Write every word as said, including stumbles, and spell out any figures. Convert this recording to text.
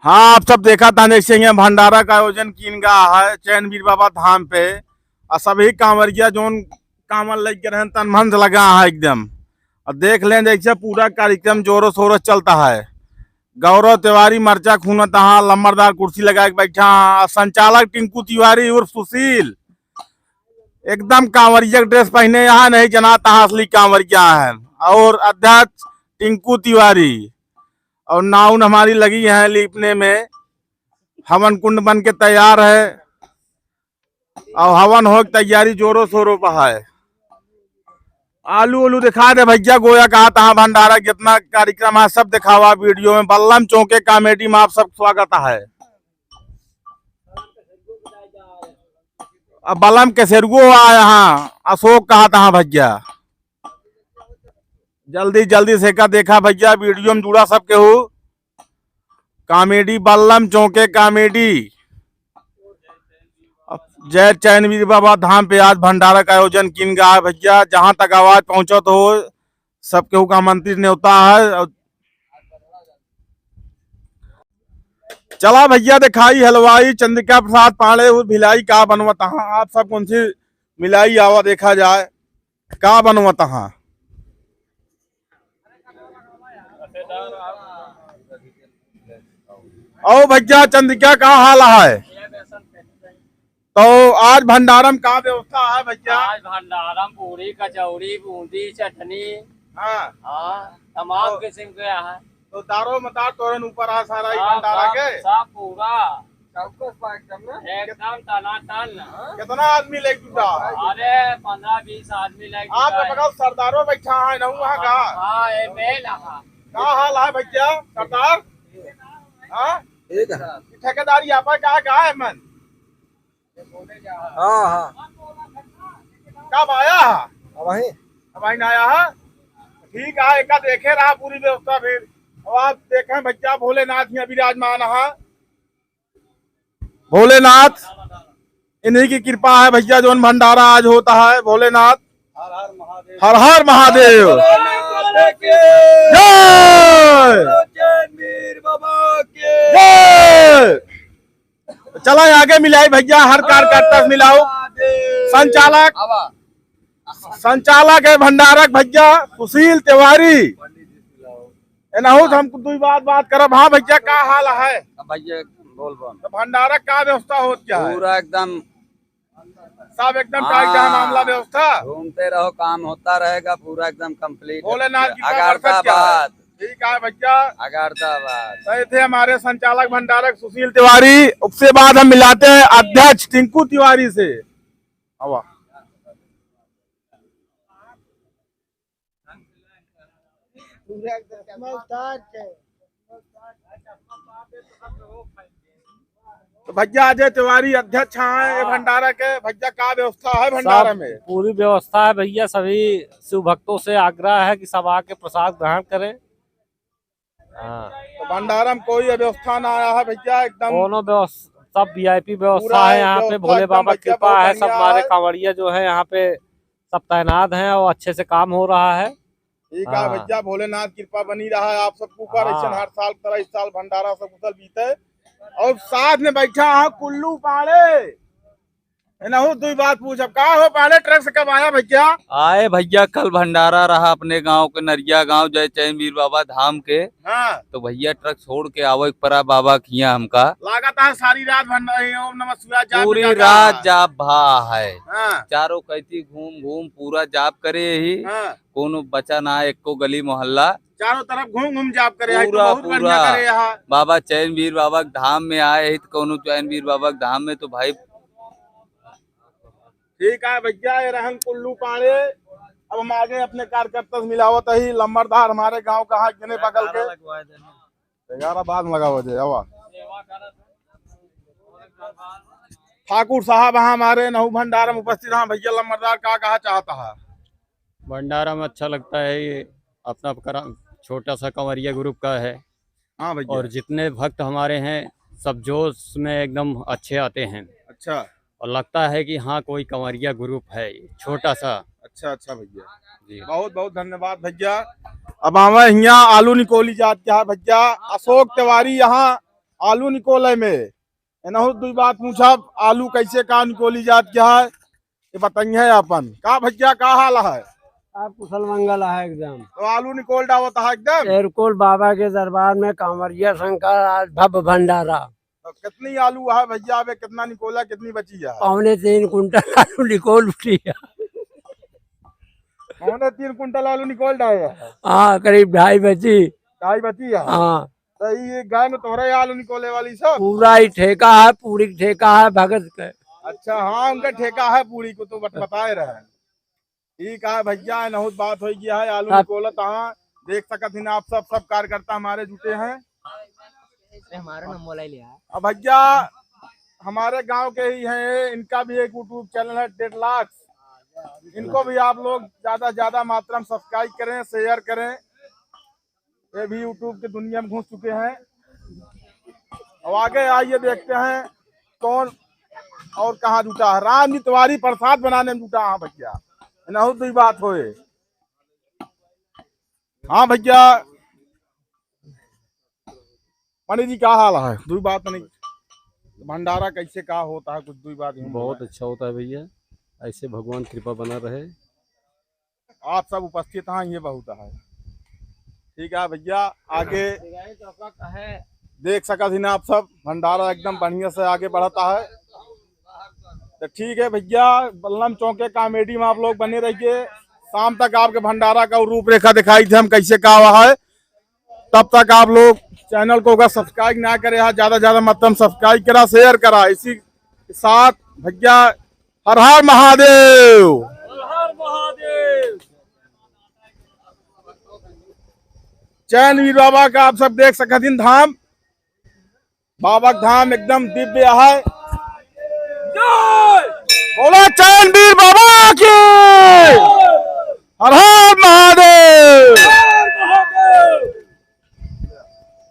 हाँ, आप सब देखा था जैसे यहाँ भंडारा का आयोजन कीन गया है चैनवीर बाबा धाम पे। और सभी कांवरिया जोन कांवर लेके रहन तन मन से लगा है एकदम। और देख लें जैसे पूरा कार्यक्रम जोरों शोरों से चलता है। गौरव तिवारी मरचा खूनत हा, लम्बरदार कुर्सी लगा के बैठा हा। और संचालक टिंकू तिवारी उर्फ सुशील एकदम कांवरिया के ड्रेस पहने यहाँ, नहीं जनाता हा असली कांवरिया है। और अध्यक्ष टिंकू तिवारी और नाउन हमारी लगी है लीपने में, हवन कुंड बन के तैयार है और हवन हो के तैयारी जोरों शोरों पर है। आलू उलू दिखा दे भैया, गोया कहा तहाँ भंडारा, जितना कार्यक्रम है सब दिखावा वीडियो में। बल्लम चौके कॉमेडी में आप सब स्वागत है। अब बल्लम के सेरुओ आया हाँ, अशोक कहा तहाँ भैया। जल्दी जल्दी से का देखा भैया, वीडियो में जुड़ा सब केहू। कॉमेडी बल्लम चौके कॉमेडी। जय चैनवीर बाबा धाम पे आज भंडारा का आयोजन किन गया है भैया। जहाँ तक आवाज पहुँचत हो सब केहू का आमंत्रित न्योता है। और चला भैया दिखाई हलवाई चंद्रिका प्रसाद पांडे उर्फ भिलाई का बनवत हाँ। आप सब कौन सी मिलाई आवा देखा जाए का बनवत हाँ। ओ भैया चंद्रिका का हाल है? तो आज भंडारम का व्यवस्था है भैया? आज भंडारम पूरी, कचौड़ी, बूंदी, चटनी। हाँ। हाँ, तमाम तो किस्म के है। तो दारो मदार तोरन ऊपर आ सारा ही हाँ, भंडारा सब, के? सब पूरा। चौकस बा एकदम ना? एकदम टनाटन। कितना आदमी लेके जुटा है? अरे, पन्द्रह बीस आदमी लेके आप जुटा तो है। बगल सरदारो बैठा है ना वहाँ का? हाँ, ये मेल है। का हाल है भैया सरदार? हाँ? ठीक है। ये ठेकेदारी आपा का, का है मन? हाँ, हाँ। कब आया है? अब वहीं। अब वहीं आया है? ठीक है, एका देखे रहा पूरी व्यवस्था फिर। अब आप देखें भैया भोलेनाथ यहाँ विराजमान है। भोलेनाथ, इन्हीं की कृपा है भैया, जोन भंडारा आज होता है। भोलेनाथ, हर हर महादेव। हर हर महादेव। भोलेनाथ की जय। बोलो चैनवीर बाबा की जय। चला आगे मिलाई भैया, हर कार्यकर्ता से मिलाओ। महादेव। संचालक, आवा। संचालक है भंडारक भैया सुशील तिवारी। एनहू से हम दुई बात, बात करब। हाँ भैया, का हाल है? अब भैया बोल बम। तो भंडारक का व्यवस्था होत क्या है? पूरा एकदम सब एकदम टाइट है हाँ। मामला व्यवस्था। घूमते रहो, काम होता रहेगा, पूरा एकदम complete है भोलेनाथ भैया। की कृपा बरकत क्या है? अगारदाबाद। ठीक है भैया। अगारदाबाद। तो ये थे हमारे संचालक भंडारक सुशील तिवारी। उससे बाद हम मिलाते हैं अध्यक्ष टिंकू तिवारी से। आवा। तो भैया अजय तिवारी अध्यक्ष हैं ये हाँ। भंडारा के। भैया का व्यवस्था है भंडारा सब में? पूरी व्यवस्था है भैया, सभी शिव भक्तों से आग्रह है कि सब आके प्रसाद ग्रहण करें। हाँ। तो भंडारा में कोई व्यवस्था ना आया है भैया, एकदम कोनो व्यवस्था, सब VIP व्यवस्था पूरा है यहाँ पे। व्यवस्था भोले एकदम बाबा की भैया कृपा बहुत है, सब बढ़िया हमारे है। कांवड़िया जो है यहाँ पे सब तैनात हैं और अच्छे से काम हो रहा है। ठीक है हाँ। भैया, भोलेनाथ कृपा बनी रहा है आप सबके ऊपर, हाँ। ऐसे हर साल की तरह इस साल भंडारा सब कुशल बीते। और साथ में बैठा है कुल्लू पाड़े, एनहू दुई बात पूछ, अब का हो पाड़े, ट्रक से कब आया भैया? आए भैया, कल भंडारा रहा अपने गांव के नरिया गांव जय चैनवीर बाबा धाम के। हाँ। तो भैया ट्रक छोड़ के आवे के पड़ा बाबा के हियां हमका। लागत है सारी रात भंडारा ओम नमः शिवाय जाप पूरी लगा रात है। जाप भा है। हाँ। चारों कैती घूम घूम पूरा जाप करे ही। हाँ। कोनो बचा ना एको गली मोहल्ला। चारों तरफ घूम घूम जाप करे है, तो पूरा, बहुत बढ़िया पूरा। करे यहाँ। बाबा चैनवीर बाबा के धाम में आए ही तो कोनो चैनवीर बाबा के धाम में तो भाई ठीक है भैया, ये रहन कुल्लू पाड़े। अब हम आगे अपने कार्यकर्ता से मिलावत ही, लंबरदार हमारे गांव का है, जने बगल के। ग्यारह बाद में लगावा जाए, आवा। ठाकुर साहब हाँ हमारे नहू भंडारा में उपस्थित हाँ। भैया लंबरदार का कहा चाहता है? भंडारा में अच्छा लगता है, ये अपना करा-, छोटा सा कंवरिया group का है। हाँ भैया। और जितने भक्त हमारे हैं, सब जोश में एकदम अच्छे आते हैं। अच्छा। और लगता है कि हाँ, कोई कंवरिया group है, छोटा सा। अच्छा, अच्छा भैया। जी। बहुत, बहुत धन्यवाद भैया। अब आवे हियाँ आलू निकोली जात क्या है भैया, अशोक तिवारी यहाँ आलू निकोले में। इनहू दुई बात पूछब, आलू कैसे का निकोली जात क्या है, ये बताइए अपन। का भैया, का हाल है? आप कुशल मंगल है एकदम। तो आलू निकोल डावत है एकदम? बिल्कुल, बाबा के दरबार में कांवरिया शंकर आज भव्य भंडारा। तो कितनी आलू है भैया, अबे कितना निकोला, कितनी बची है? पौने तीन कुंटल आलू निकोल उठी है। पौने तीन कुंटल आलू निकोल डाए है? हाँ, करीब ढाई बची। ढाई बची है? हाँ। तो ये गाय में तोहरे आलू निकोले वाली सब? पूरा ही ठेका है, पूरी ठेका है भगत के। अच्छा, हाँ, उनका ठेका है पूरी को, तो बत-, बताए रहे। ठीक है भैया, इनहू बात हो गया है, आलू आप निकोलत हाँ, देख सकत ही ना आप सब, सब कार्यकर्ता हमारे जुटे हैं। अरे हमारा नाम बोला ही लिया। अब भैया हमारे गांव के ही हैं, इनका भी एक YouTube चैनल है डेढ़ लाख, इनको भी आप लोग ज्यादा ज्यादा मात्रा में सब्सक्राइब करें, शेयर करें। ये भी YouTube की दुनिया में घुस चुके हैं। अब आगे आइए, देखते हैं कौन और कहाँ जुटा है। राम जी तिवारी प्रसाद बनाने में जुटा है भैया, इनहू दुई बात होए। हाँ भैया, पंडित जी का हाल है? दुई बात नहीं, भंडारा कैसे का होता है, कुछ दुई बात यूं बहुत बोला। अच्छा होता है भैया, ऐसे भगवान कृपा बना रहे। आप सब उपस्थित हैं, ये बहुत है। ठीक है भैया, आगे देख सकत ही ना आप सब, भंडारा एकदम बढ़िया से आगे बढ़ता है। तो ठीक है भैया, बल्लम चौक के कॉमेडी में आप लोग बने रहिए, शाम तक आपके भंडारा का रूपरेखा दिखाई थे हम कैसे का हुआ है। तब तक आप लोग चैनल को अगर सब्सक्राइब ना करे हैं, ज्यादा ज्यादा मात्रा में सब्सक्राइब करा, शेयर करा। इसी के साथ भैया हर हर महादेव। हर हर महादेव। चैनवीर बाबा का आप सब देख सकत हिन धाम, बाबा का धाम एकदम दिव्य है। जय। बोला चैनवीर बाबा